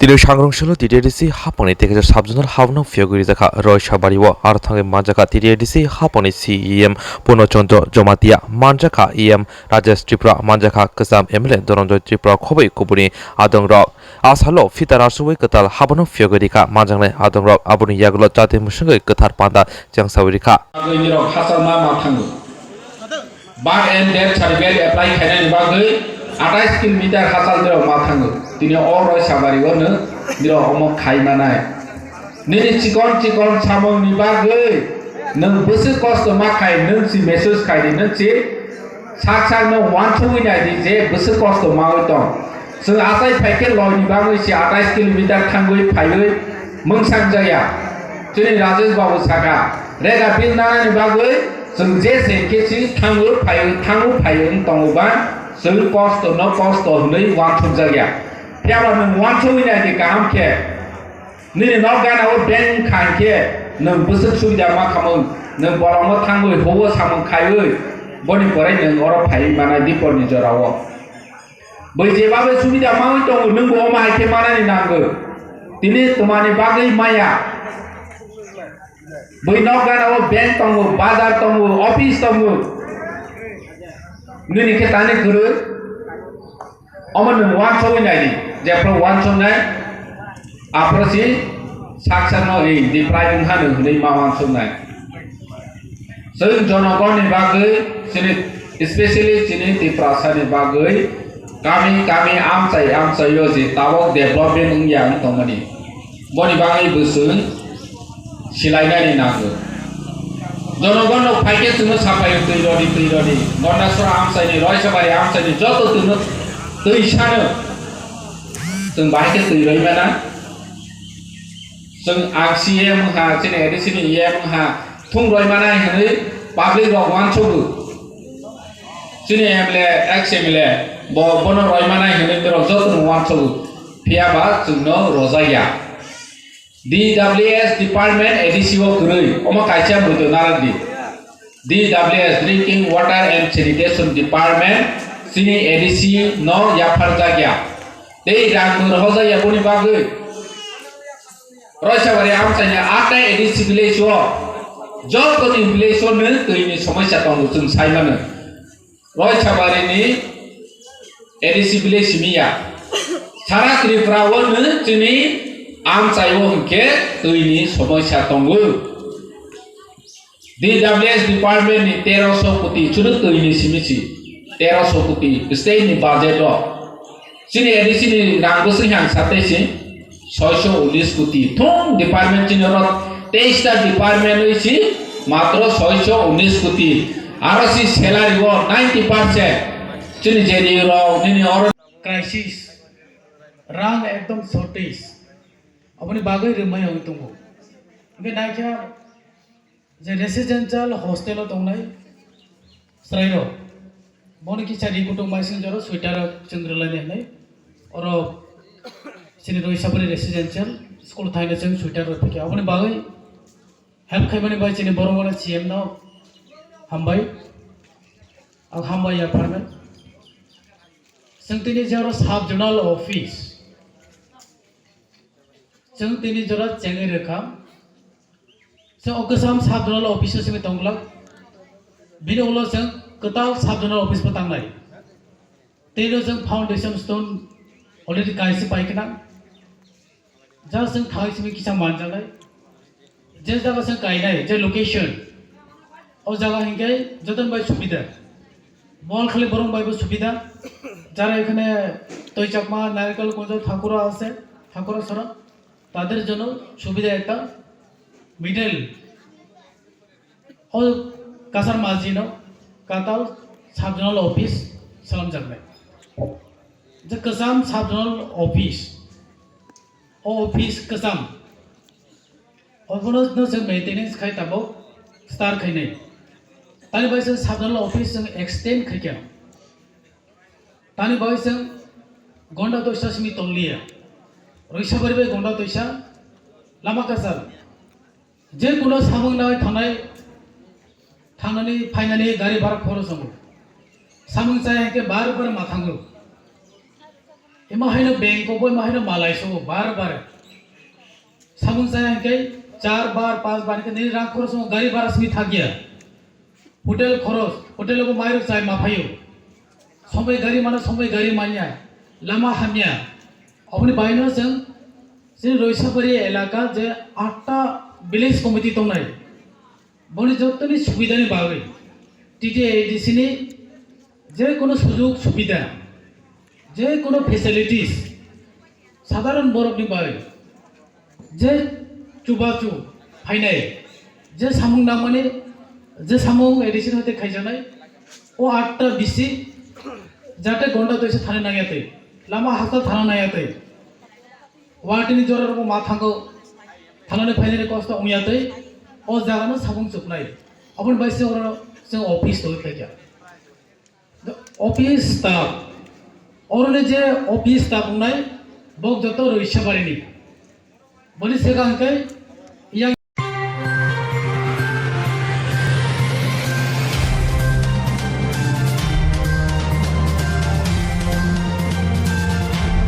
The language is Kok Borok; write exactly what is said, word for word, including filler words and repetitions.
Tini sangrong salo T T A D C hapangni tei kaisa sub-zonal habno phiyogwi rijakha Roisabari o, aro thangwi manjakha T T A D C hapangni C E M Purno Chandra Jamatia, manjakha E M Rajesh Tripura, manjakha kwcham M L A Dhananjay Tripura, khobwi kubuni adongrok. A salo phita rasugwi kwtal habano phiyogwi rikha manjaknai adongrok, aboni yagulo chati mwswngwi kwthar panda chengsawi rikha. Bagwi nirok hachal ma ma thango. Birth and death certificate apply khainani bagwi atais kilometer hachal nirok ma thango. Tini o Roisabari o nirok omo khai manai. Nini chikon chikon samungni bagwi nwng bwswk kosto ma khai, nwng si message khai di, nwng si sak sakno uansugwi nai di je bwswk kosto mawi tong. Chwng achai phai khe loini bagwi si atais kilometer thangwi phaiwi mwngsang jaya. Chini Rajesh Babu sakha, rega bill nanani bagwi chwng je se khe si thangwi phaiwi, thangwi phaiwi wng tongo ba, chwng kosto no kosto hwnwi uansuk jakya. Phiyaba nwng uansugwi nai di kaham khe. Nini nok gana o bank khai khe nwng bwswk subida ma khamung, nwng bolongno thangwi huo samung khaiwi boni pore nwng oro phaiwi manai biporni jorao. Bwi jeba bai subida mawi tongo, nwngbo omo hai khe manani nango. Tini twmani bagwi maya. Bwi nok gana o bank tongo, bazar tongo, office tongo. Nini khe tani kwrwi. Omo nwng uansugwi nai di, jephru uansuknai, aphuru si sak sakno ri, deprive wng hano hwnwi ma uansuknai. Chwng jonogonni bagwi, chini, especially chini Tiprasani bagwi, kami kami amchai amchaio je tabok development wngya wng tongmani. Boni bagwi bo chwng silainani nango. Jonogon rok phai khe chwngno saphai twi rodi, twi rodi. Gondasora amchaini, Roisabari amchaini joto chwngno twi sano. Chwng bahai khe twi roi mana. Chwng ang C M wngkha, chini A D C ni E M wngkha, thung roi mana hinwi public rok uansugo. Chini M L A, ex M L A, bo, bono roi mana hinwi norok jotono uansugo. Phiya ba chwngno rojak ya. D W S department A D C o kwrwi, omo kaisa muitu narwk di. D W S, Drinking Water and Sanitation Department, chini A D C no yapharjak ya. Tei rang bo rohorjak ya boni bagwi. Roisabari amchaini atai A D C village o, jotoni village o nwng twi ni somosya tongo, chwng sai mano. Roisabari ni A D C village simi ya. Sara Tripura o nwng chini amchai o hwnkhe twi ni somosya tongo. D W S department ni teroso koti chwrwk twi ni simi si. Teroso koti state ni budget o. Chini A D C ni rang bwswk yang sa tei si. Soiso unis koti. Thung department chini oro teis ta department oi si matro soiso unis koti. Aro si salary o ninety percent. Chini J D U rok nini oro crisis. Rang ekdom shortage. Aboni bagwi rwmai oi tongo. Hwnkhe naikha je residential hostel o tongnai chwrairok, boni kisa ri kutung maising jora sweater rok chwng rwlainai hinwi. Oro chini Roisabari residential school thaino chwng sweater rok phikha. Aboni bagwi help khaimani bai chini borok mano C M no hambai. Ang hambai ya pharnai. Chwng tini je oro sub zonal office. Chwng tini jora chengwi rwkha. Chwng o kwcham sub zonal office o simi tongglak. Bini ulo chwng kwtal sub zonal office bo tangnai. Tei no chwng foundation stone already kaisa paikhna. Just chwng thangwi simi kisa manjaknai. Je jaga chwng kainai, je location, o jaga hinkhe jotono bai subida. Mol khali borok bai bo subida. Jara ekhane Toichakma, Narikol Kunjo, Thakura ase, Thakura sora, tader jono subida ekta middle o Kasar Maji no katal sub zonal office salamjaknai. Je kwcham sub zonal office, o office kwcham. Obono no chwng maintenance khai tabok start khainai. Tani bai chwng sub zonal office chwng extend khaikha. Tani bai chwng Gonda Toisa simi tongliya. Roisabari bai Gonda Toisa lama kasar. Je kuno samung nai thangnai, thangnani phainani gari bhara khoroch tongo. Samung chaya hwnkhe bar bar ma thango. Ema haino bank o bo, ema haino malai sobo bar bar. Samung chaya hingke char bar, panch bar hingke nini rang khorosno gari bhara simi thakya. Hotel khoros, hotel o bo mairok chai ma phaio. Somoi gari mano, somoi gari manya. Lama hamya. Oboni baino chwng chini Roisabari elaka je atta village committee tongnai. Boni jottoni subidani bagwi T T A A D C ni je kono sujog subida, je kono facilities sadharon borokni bagwi je chubachu phainai, je samung nangmani, je samung A D C ni hoite khaijaknai, o atta bisi jate gonda toisa thani nangya tei, lama hasal thana nangya tei. Watini jora rok ma thango, thanani phainani kosto wngya tei, o jaga no samung chuknai. Aboni bai se oro se office twi khaikha. Office staff, oroni je office staff wngnai, bok joto Roisabari ni. Boni sega hwnkhe